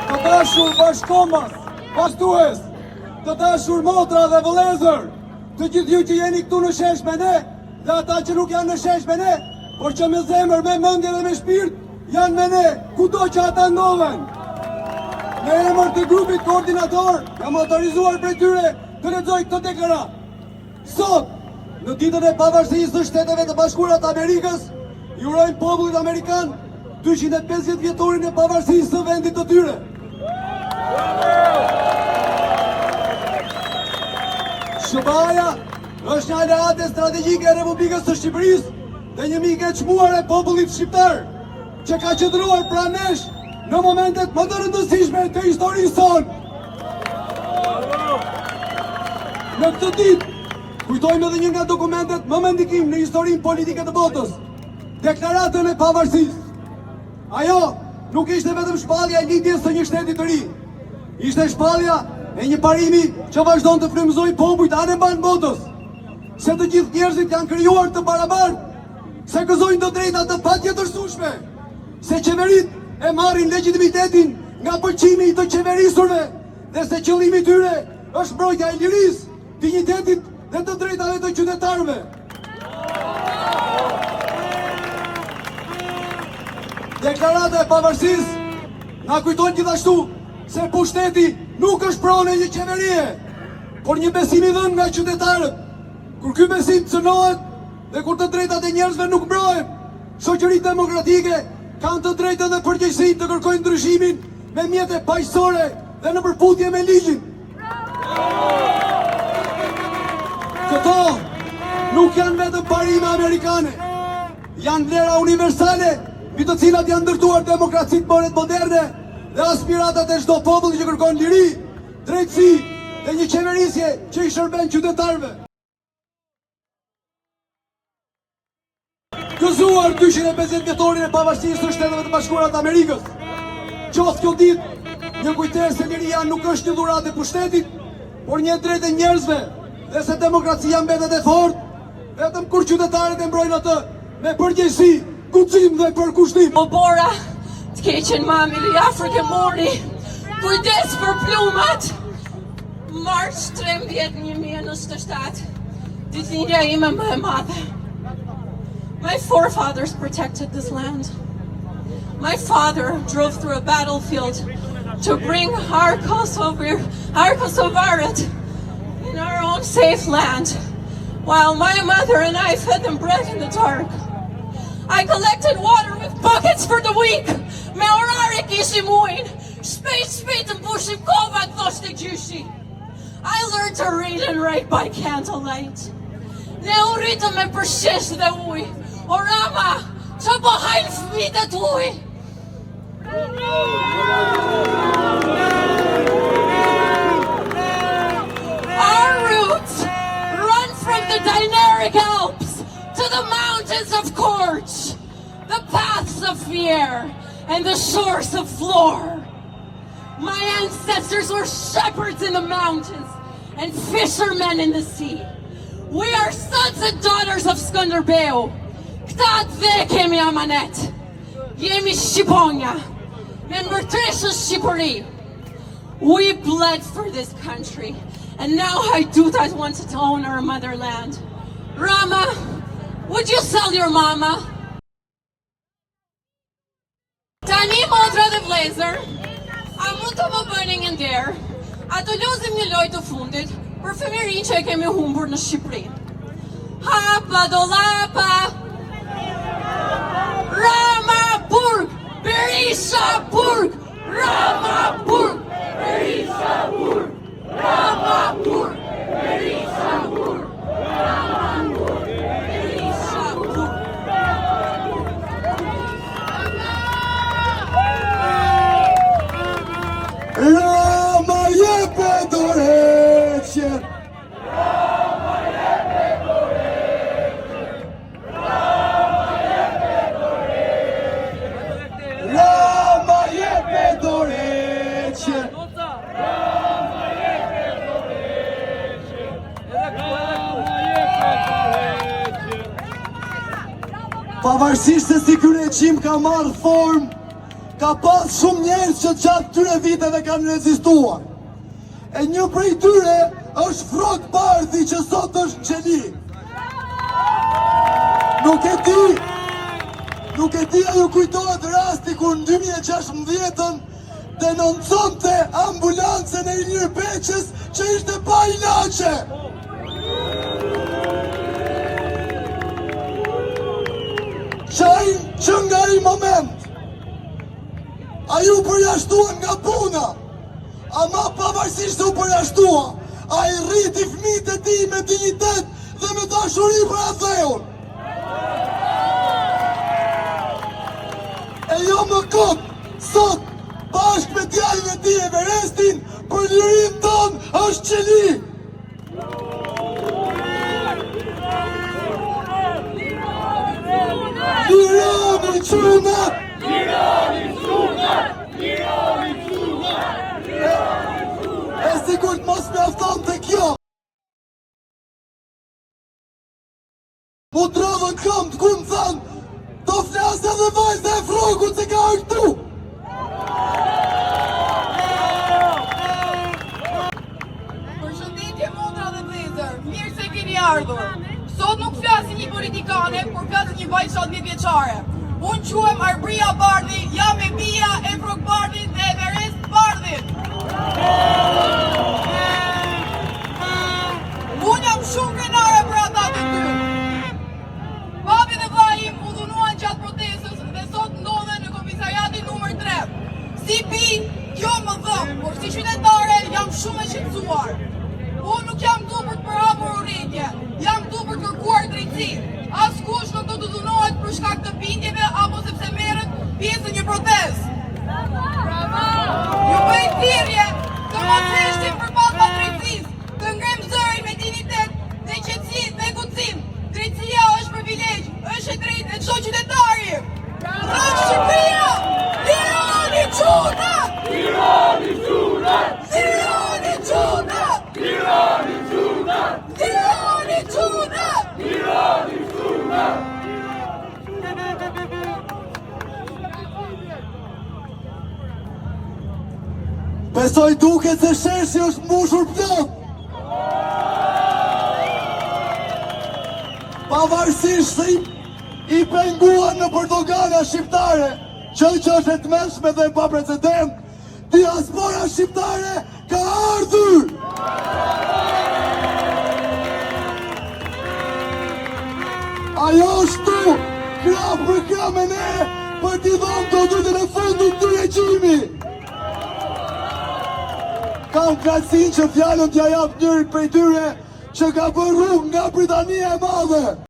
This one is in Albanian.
Të dashur bashkëkombas, bashkëtues, të dashur motra dhe vëllezër, të gjithë ju që jeni këtu në shesh me ne dhe ata që nuk janë në shesh me ne, por që me zemër, me mendje dhe me shpirt janë me ne, kudo që ata ndodhen. Në emër të grupit koordinator, jam autorizuar prej tyre të lexoj këtë deklaratë. Sot, në ditën e pavarësisë së Shteteve të Bashkuara të Amerikës, i urojmë popullit amerikan 250 vjetorin e pavarësisë së vendit të tyre. SHBA-ja është një aleate strategjike e Republikës së Shqipërisë dhe një mike e çmuar e popullit shqiptar, që ka qëndruar pranë nesh në momentet më të rëndësishme të historisë sonë. Në këtë ditë, kujtojmë edhe një nga dokumentet më me ndikim në historinë politike të botës, Deklaratën e Pavarësisë. Ajo nuk ishte vetëm shpallja e lindjes së një shteti të ri. Ishte shpallja e një parimi që vazhdon të frymëzojë popujt anembanë botës, se të gjithë njerëzit janë krijuar të barabartë, se gëzojnë të drejta të patjetërsueshme, se qeveritë e marrin legjitimitetin nga pëlqimi i të qeverisurve dhe se qëllimi i tyre është mbrojtja e lirisë, dinjitetit dhe të drejtave të qytetarëve. Deklarata e pavarësisë na kujton gjithashtu se pushteti nuk është pronë e një qeverie, por një besim i dhënë nga qytetarët. Kur ky besim cënohet dhe kur të drejtat e njerëzve nuk mbrohen, shoqëritë demokratike kanë të drejtën dhe përgjegjësinë të kërkojnë ndryshimin me mjete paqësore dhe në përputhje me ligjin. Këto nuk janë vetëm parime amerikane, janë vlera universale mbi të cilat janë ndërtuar demokracitë moderne dhe aspiratat e çdo populli që kërkon liri, drejtësi dhe një qeverisje që i shërben qytetarëve. Gëzuar 250 vjetorin e pavarësisë së Shteteve të Bashkuara të Amerikës. Qoftë kjo ditë një kujtesë se liria nuk është një dhuratë e pushtetit, por një e drejtë e njerëzve dhe se demokracia mbetet e fortë vetëm kur qytetarët e mbrojnë atë me përgjegjësi, guxim dhe përkushtim. O Bora, të keqen mami, rri afër ke muri, kujdes për plumbat, March 13, 1997, ditëlindja ime më e madhe. My forefathers protected this land. My father drove through a battlefield to bring our Kosovo, our Kosovaret in our own safe land, while my mother and I fed them bread in the dark. I collected water with buckets for the week. Me orare kishim ujin. Shpejt, shpejt të mbushim kovat, thoshte gjyshi. I learned to read and write by candlelight. Ne u rritëm me përshesh dhe ujë. O Rama, që po hajnë fëmijët e tuj? Our roots run from the Dinaric Alps to the mountains of Korçë, the paths of Fier, and the shores of Vlorë. My ancestors were shepherds in the mountains and fishermen in the sea. We are sons and daughters of Skënderbeu. Këtë atdhe kemi amanet. Jemi Shqiponja, me mbretëreshën Shqipëri. We bled for this country, and now Hajdutat want to own our motherland. Rama, would you sell your mama? Tani motra dhe vllezër, a mund të më bëni një nder? A të lozim një lojë të fundit për fëmijërinë që e kemi humbur në Shqipëri? Hapa dollapa! Rama burg! Berisha burg! Rama burg! Berisha burg! Rama burg! Berisha burg! Rama burg! Berisha burg! Rama jepe dorëheqjen! Rama jepe dorëheqjen! Rama jepe dorëheqjen! Rama jepe dorëheqjen! Rama jepe dorëheqjen! Pavarësisht se si ky regjim ka marrë formë, Ka pas shumë njerëz që gjatë këtyre viteve kanë rezistuar. E një prej tyre është Frrok Bardhi që sot është në qeli. Nuk e di, nuk e di a ju kujtohet rasti kur në 2016-ën denonconte ambulancën e Ilir Beqes që ishte pa ilaçe. Që, që nga ai moment, ai u përjashtua nga puna, ama pavarësisht se u përjashtua, ai rriti fëmijët e tij me dinjitet dhe me dashuri për atdheun. E jo më kot, sot, bashkë me djalin e tij Everestin, për lirinë tonë është në qeli. Lironi çunat! Lironi çunat! Lironi çunat! E sikur të mos mjaftonte kjo. Mu drodhën këmbët kur më thanë, do flasë edhe vajza e Frrokut se ka ardhur këtu. Përshëndetje motra dhe vëllezër, mirë se keni ardhur. Sot nuk flas si një politikane, por flas si një vajzë 17 vjeçare. Unë quhem Arbria Bardhi, jam e bija e Frrok Bardhit dhe Everest Bardhit. Unë jam shumë krenare për ata të dy. Babi dhe vllai im u dhunuan gjatë protestës dhe sot ndodhen në komisariatin numër 3. Si bijë, kjo më dhemb, por si qytetare jam shumë e shqetësuar. Unë nuk jam këtu për të përhapur urrejtje, jam këtu për të kërkuar drejtësi. Askush nuk do të dhunohet për shkak të bindjeve apo sepse merret pjesë në një protestë. Ju bëj thirrje të mos heshtim përballë padrejtësisë, të ngrem zërin me dinjitet dhe qetësi dhe guxim. Drejtësia është privilegj, është e drejtë e çdo qytetari. Rroftë Shqipëria! Lironi çunat! Lironi çunat! Lironi çunat! Lironi çunat! Lironi çunat! Lironi çunat! Besoj duket se sheshi është mbushur plot. Pavarësisht se i, i penguan nëpër dogana shqiptare, që që është e tmerrshme dhe e pa precedent, diaspora shqiptare ka ardhur! Ajo është tu, krah për krah me ne, për t'i dhënë goditjen e fundit të regjimi. Kam kënaqësinë që fjalën t'ja jap njërit prej tyre që ka bërë rrugë nga Britania e Madhe.